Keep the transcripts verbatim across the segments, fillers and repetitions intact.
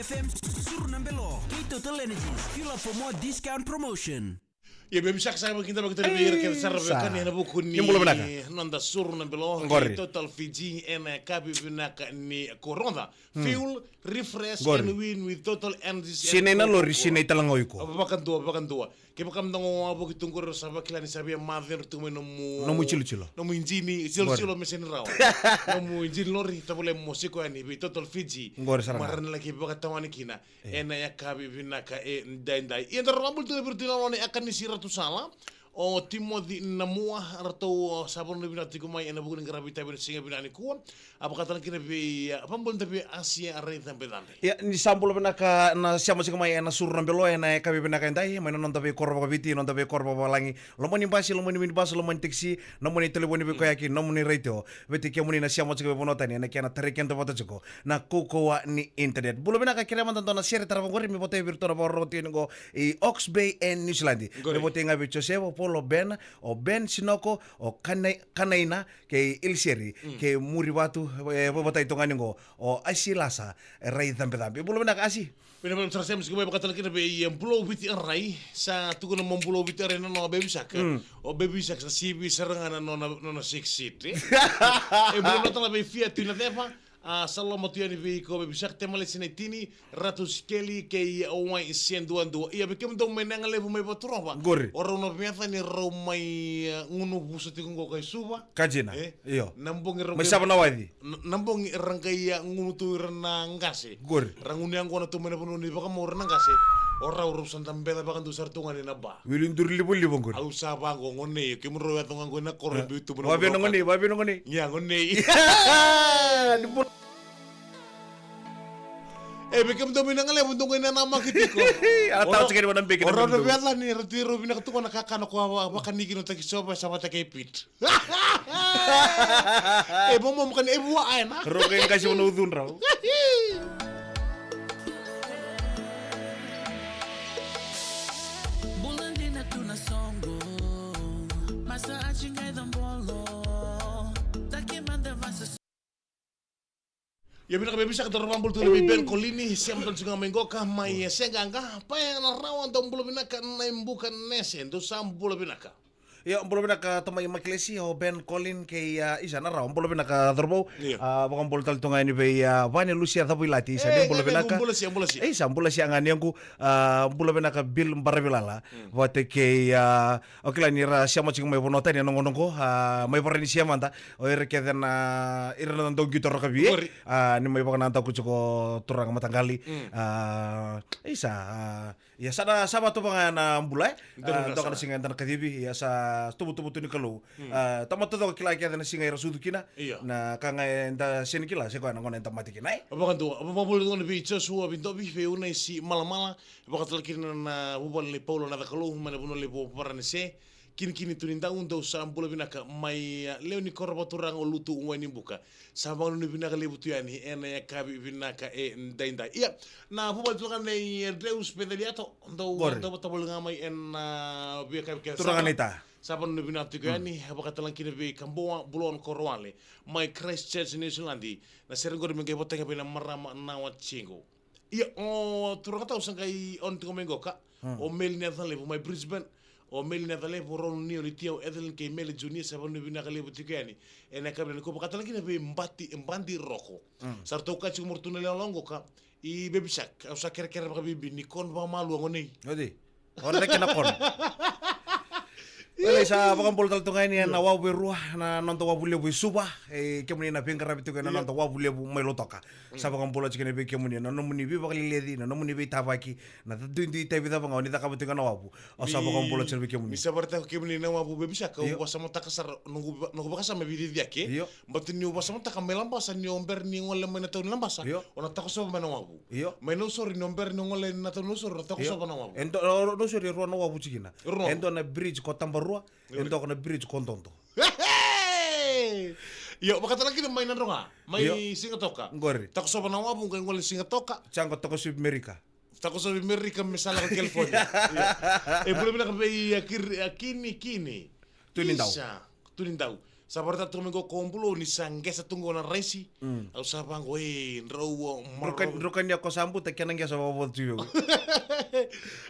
F M, Suru na Belo, kei Total Energies. Fuel up for more discount promotion. Ia, Baby Shark, sa vakidavaki tale vei ira kece sara vei sa. Kani ena vuku ni Ni bula vinaka. Noda Suru na Belo, Qori. Kei Total Fiji, ena yakavi vinaka ni koroca. Hmm. Fuel, refresh, Qori. And win with Total Energies and Sinai na Coca-Cola. Lori, sinai tale ga o iko. Vakadua, vakadua. Kevaka meda qo wavoki tu qori, sa vakila ni sa via macedra tu mai nomu Nomu itilotilo. Nomu ijini, itilotilo Qori. Me sega ni rawa. Nomu ijini lori, tavale mo siko yani vei Total Fiji. Qori sara ga. Mara na laki vakatawani kina. E. Ena yakavi vinaka edaidai. Ia, da ra vabula tu na viritu na lona yaka ni sira tu sala. O Timoci Namua, ratou sa vanua vinaka tiko mai ena vuku ni qaravi tavi na siga vinaka nikua. A vakatala kina vei, a, vabula da vei Asia Raicabecabe. Ia, ni sa bula vinaka na siama tiko mai ena Suru na Belo ena yakavi vinaka edai, mai na noda veikoro vakaviti, noda veikoro vakavalagi, loma ni basi, loma ni minibasi, loma ni tekisi, nomuni talevoni veikoyaki, nomuni retio. Veti kemuni na siama tiko mai vanua tani, ena kena tarai keda vata tiko na kaukauwa ni internet. Bula vinaka, kerea mada dua na sere tarava qori, me votai vei iratou na vakarorogo tiko ni qo i Hawke's Bay e New Zealand. Qori. Me votai ga vei Joseph, o Paulo, Ben, o Ben Sinoko, o Kanai-, Kanaina, kei Iliseri, mm, kei Murivatu, e, vakatai toka ga ni qo, o Asi Lasa, e, Raicabecabe. Bula vinaka, Asi. Vinaka vakalevu sara, Sema, tiko mai vakatala kina vei, e, Bulou Viti Arai, sa tukuna mo Bulou Viti Arai na nona Baby Shark. Mm. O Baby Shark sa sivi sara ga na nona, nona six seat, e. E, bula vinaka tale vei Fia Tui na Ceva, a, sa loma tu yani vei iko Baby Shark, Temale Sinaitini, Ratu Sikeli kei Wai Seduadua. Ia, vei kemudou mai na Yagalevu mai Vaturova. Qori. O rau na veca ni rau mai, e, gunu vusa tiko qo kai Suva. Ka jina. E? Io. Na bogi rau mai qai Sava na waci. Na, na bogi ra qai, e, gunu tu ira na qase. Qori. Ra gunu yaqona tu mai na vanua ni vakamau ira na qase. O rau rau sa da beca vakadua sara tu ga ni na ba. Wili duri livaliva qori. Au sa vaqo, gonei, kemudrau yaco ga qo ena koro, e, biu tu mai na vanua. Vavei na gonei, vavei na gonei. Ia, gonei. Ni bula. E, vei kemudou mai na Yagalevu, dou qai nanamaki tiko. A tau tiko ni vanabeki na kemudou. O rau na veca ni ra tu, rau vinaka tu qo na kakana ko a va-, vakaniki na takisova, sa vata kei Pete. E, momo maka ni e vua aena. Rau qai qasi vanau cudra. Bula dina tu na soqo. Masa aci qai cabolo. Taki mada vasa. Ia, vinaka Baby Shark, da ra vabula tu na vei Ben Kolini, Sema, dou tiko ga mai qoka, mai, e, Seqaqa, Pae na Rawa, dou bula vinaka, Naibuka Nese, dou sa bula vinaka. Ia, bula vinaka tamai Makilesi, o Ben Kolin kei, a, isa na Rawa, bula vinaka cauravou. Ia. A, vakabula tale tu ga yani vei, a, Vane Lusia Cavuilati, isa, e, ni bula vinaka. Bula sia, bula sia. E, isa, bula sia ga ni yaqu, a, bula vinaka Bill Baravilala. Mm. Vata kei, a, o kila ni ra siama tiko mai vanua tani ena gauna qo, a, mai Varanise mada, o ira kece na, ira na dau qito rakavi, e? Qori. A, ni mai vakanadaku tiko turaga mataqali. Mm. A, isa, a, ia sa na, sa vatoka ga na bula, e? Donu. A, na doka sa na siga eda na kacivi, ia sa tuvatuva tu ni Kalou. Mm. A, tamata taucoko kila kece na siga era sucu kina. Io. Na ka ga eda sega ni kila, se koya na gauna eda mate kina, e? Vakadua, vakabula tu ga vei Joshua Vidovi, vei Unaisi Malamala, vakatala kina na vuvale nei Paula Nacakalou mai na vanua levu o Varanise. Kinikini Tunidau, dou sa bula vinaka mai, a, lewe ni koro vakaturaga o Lutu Wainibuka. Sa vakanuinui vinaka levu tu yani ena yakavi vinaka edaidai. Ia, na vuvale turaga nei, e, Deus Peceliato, dou, qori, dou vata voli ga mai ena, a, veiyakavi kece. Turaga sara. Nei ta. Sa vakanuinui vinaka tiko, mm, yani, vakatala kina vei Kaboa Bulon Korowale mai Christchurch, New Zealand. Na sere qori me qai votaki vei na marama na watiqu. Ia, o turaga tau sa qai on tiko mai qoka. Hmm. O Meli Nacalevu mai Brisbane. O Meli Nacalevu, Ronu Nio, Litia, o Evelyn kei Meli Junior, sa vakanuinui vinaka levu tiko yani. Ena yakavi nikua, vakatala kina vei Bati, Badi Roko. Hmm. Sa ratou kaci tiko mai ratou na lewe qoka. I Baby Shark, au sa kerekere vakabibi ni kona vakamalua gonei. Oti. Ora na kena kona. Wele, sa vakabula tale tu ga yani ena wavu e rua, na noda wavu levu e Suva, e, kemuni na veiqaravi tiko ena, io, noda wavu levu mai Lautoka. Mm. Sa vakabula tiko yani vei kemuni na nomuni veivakaleleci, na nomuni veitavaki, na duidui tavi cava ga o ni cakava tiko ena wavu. O sa, ni, vakabula tiko yani vei kemuni. Ni sa vakaraitaka kemuni na wavu, Baby Shark, au, io, vakasamataka sara, noqu va-, noqu vakasama e veiciciyaki. Io. Baleta niu vakasamataka mai Labasa, ni o bera ni gole mai na tauni Labasa, io, o na takosova mai na wavu. Io. Mai Nausori, ni o bera ni gole na tauni Nausori, o na takosova, io, na wavu. E do-, o, o Nausori e rua na wavu tiko kina. Rua. E dua na bridge ko Tabarua, io, e dua ko na bridge ko Dodo. Io, vakatala kina mai Nadroga, mai, io, Sigatoka. Qori. Takosova na wavu, qai gole Sigatoka. Sa qai takosovi Merika. Takosovi Merika me sa lako California. Io. E bula vinaka vei, a, Kiri, a, Kini, Kini. Tunidau. Isa, Tunidau. Sa varataka tu mai qo ko Bulo ni sa qesa tu qo na raisi. Mm. Au sa vaqo, e, drau, o, Druka, maro- drukani a ko sa buta kena qesa vavotu tu.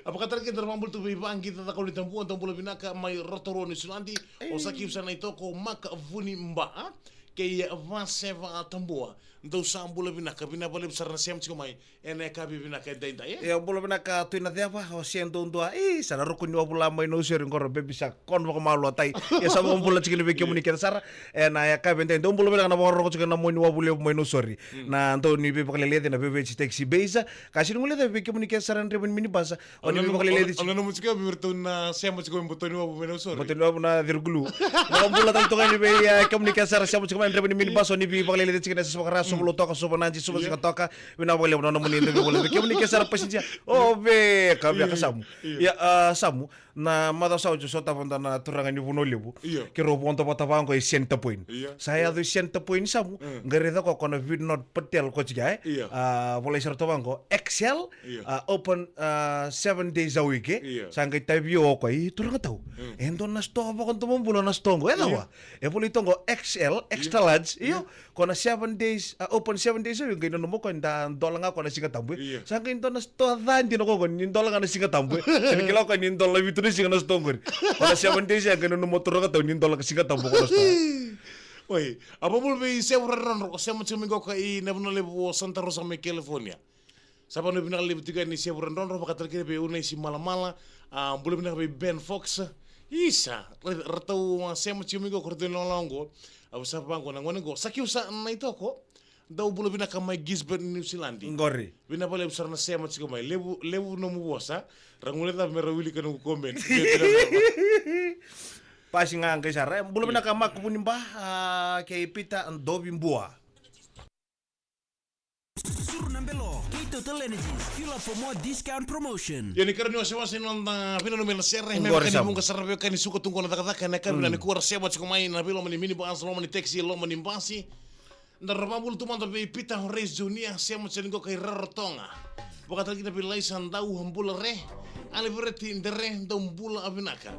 A vakatara kei drau vabula tu vei vaqi cakau ni tabua, dau bula vinaka mai Rotorua, Niusiladi. O sa kiu sa na itoko Maka Vuni Ba. Kei Vaseva Tabua. Dau sa bula vinaka, vinaka vakalevu sara na sema tiko mai. Ena yakavi vinaka edaidai, e? Ia, bula vinaka Tui na Ceva, o se duadua. Ii, sa na ruku ni wavula mai Nausori qo, bebi sa kona vakamalua tai. Ia, sa vakabula tiko ni vei kemuni kece sara. Ena yakavi edaidai, dou bula vinaka na vakarorogo tiko na moni wavu levu mai Nausori. Mm. Na dau ni veivakaleleci na Veveci Taxi Base. Ka sini guileca vei kemuni kece sara na draiva ni minibus. O ni veivakaleleci. O na nomu tiko vei ratou na sema tiko mai Botoni Wavu mai Nausori. Botoni Wavu na Cirukulu. Vakabula tale toka ni vei, e, kemuni kece sara sema tiko mai na draiva ni minibus, o ni veivakaleleci tiko na sasa vakara, Suva Lautoka, Suva Nadi, Suva Sigatoka. Vinaka vakalevu na nomuni dau veivakaleleci. Kemuni kece sara passenger. O, veka, veka Samu. Ia, a, Samu, na macawa sa oti sota vata na turaga ni Vanua Levu. Io. Keirau vodo vata vaqo i Center Point. Io. Sa yaco i Center Point, Samu. Mm. Qai raica ko, ko na Vinod Patel ko tiko, e? Io. A, volai sara tu vaqo, X L, io, a, open, a, seven days a week, e? Io. Sa qai tavi o koya, i turaga tau. Mm. E dua na sitoa vakadomobula na sitoa qo, e cava? Io. E volai tu qo X L, extra large, io. Io. Ko na seven days, a, open seven days a week, qai nanuma o koya ni da dola ga ko na Siga Tabu, e? Io. Sa qai dua na sitoa ca dina ko, ko ni dola ga na Siga Tabu, e? Sa ni kila ko ni dola vitu na siga na sitoa qori. Ko na seven days, e qai nanuma o turaga tau ni dola ga Siga Tabu ko na sitoa. Oi, a vakabula vei Sevu Radrodro, o sema tiko mai qo ka i na Vanua Levu o Santa Rosa mai California. Sa vanua vinaka levu tiko yani Sevu Radrodro, vakatara kina vei Unaisi Malamala, a, bula vinaka vei Ben Fox. Isa, ra-, ratou, a, sema tiko mai qo, ko ratou ni lawalawa qo. Au sa vaqo na gone qo. Sa kiu sa na itoko. Dau bula vinaka mai Gisborne, New Zealand. Qori. Vinaka vakalevu sara na sema tiko mai. Levu, levu nomu vosa. Ra guileca me ra wilika noqu comment. Pasi ga qai sara. E, bula vinaka Maka Vuni Ba, a, kei Peter Dovi Bua. Suru na belo kei Total Energies. Fuel up for more discount promotion. Ia ni kara ni wasewase ni noda vinanumi na sere, me qori vaka ni Samu. Vuqa sara vei kani suka tu qo na cakacaka, na ka vina ni kua ra sema tiko mai na veiloma ni minibus, loma ni taxi, loma ni basi. Da ra vakabula tu mada vei Peter Horace Junior, sema tiko ni qo kai Rarotoga. Vakatara kina vei Laisa Dau, bula re. Alivereti Dere, dau bula vinaka.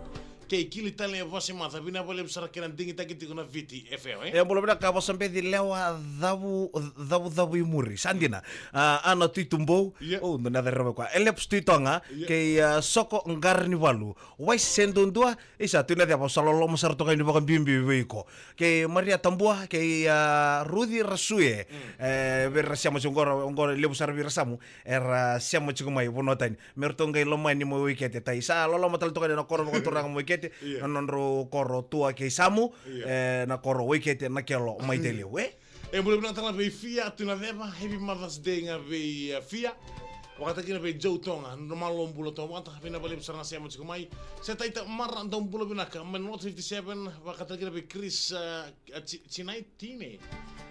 Kei Kili tale e Vasemaca, vinaka vakalevu sara kei na digitaki tiko na Viti F M, e? E, bula vinaka Vosabeci Lewa Cavu, Cavucavu i muri. Sa dina. A, Ana Tui Tubou. Ia. O, dua na yaca rerevaki koya. Eleps Tui Toga. Ia. Kei, a, Soko Qaranivalu. Wais se duadua. Isa, Tui na Ceva, sa loloma sara toka ni vakabibi vei iko. Kei Maria Tabua, kei, a, Ruci Rasue. Mm. E, vei ira ra sema tiko qo, qo levu sara vei ira Samu. Era sema tiko mai vanua tani. Me ratou qai lomani mai Waikete, tai sa loloma tale toka ni na koro vakaturaga mai Waikete, io, na nodrau koro Tua kei Samu, io, e, na koro Waikete, Nakelo, mai Tailevu, e? E, bula vinaka tale vei Fia, Tui na Ceva, happy Mother's Day ga vei, e, Fia. Vakatara kina vei Joe Toga, na malo bula Toga, vinaka vakalevu sara na sema tiko mai. Setaita Mara, dau bula vinaka, mai North fifty-seven, vakatara kina vei Chris, e, A, Ci-, Cinai Tine.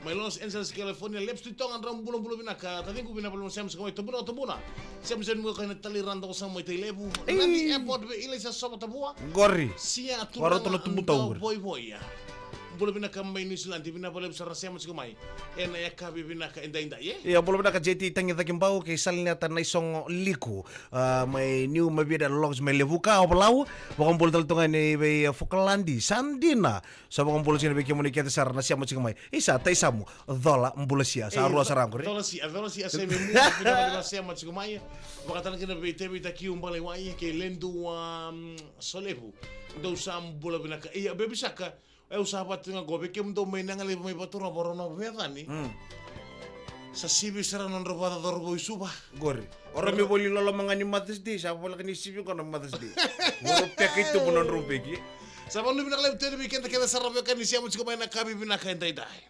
Mai Los Angeles, California, Leps Tui Toga, drau bulabula vinaka. Taciqu, vinaka vakalevu na sema tiko mai, Tobuna, Tobuna. Sema tiko mai qo ena talairawarawa sa mai Tailevu. Ei. Nadi Airport vei Ilaisa Sova Tavua. Qori. Sia tu na tubu tau qori. Voivoi. Bula vinaka mai New Zealand, vinaka vakalevu sara na sema tiko mai. Ena yakavi vinaka edaidai, e? Ia, bula vinaka J T Tagicaki Bau, kei Salineta Naisogo Liku. A, mai New Mavida Lodge mai Levuka, Ovalau. Vakabula tale tu ga yani vei, e, Fukaladi, sa dina. Sa vakabula tiko yani vei kemuni kece sara na sema tiko mai. Isa, Taisamu, Cola, Bulasia. Sa rua sara qori. Cola Sia, Cola Sia, sema mu, vinaka vakalevu na sema tiko mai. Vakatale kina vei Tevita Kiu Balaiwai, kei Ledu, um, Solevu. Dou sa bula vinaka. Ia, Bebi Saka, au sa vata ga qo vei kemudou mai Nagalevu mai Vatura, Vakarauwai, Veiwekani. Mm. Sa sivi sara na nodrau vakacauravou i Suva. Qori. O rau mai voli loloma ga ni Mother's Day, sa voleka ni sivi qo na Mother's Day. Voro peka i tubu na nodrau peki. Sa vanua vinaka levu tale vei keda kece sara veiwekani sema tiko mai ena yakavi vinaka edaidai.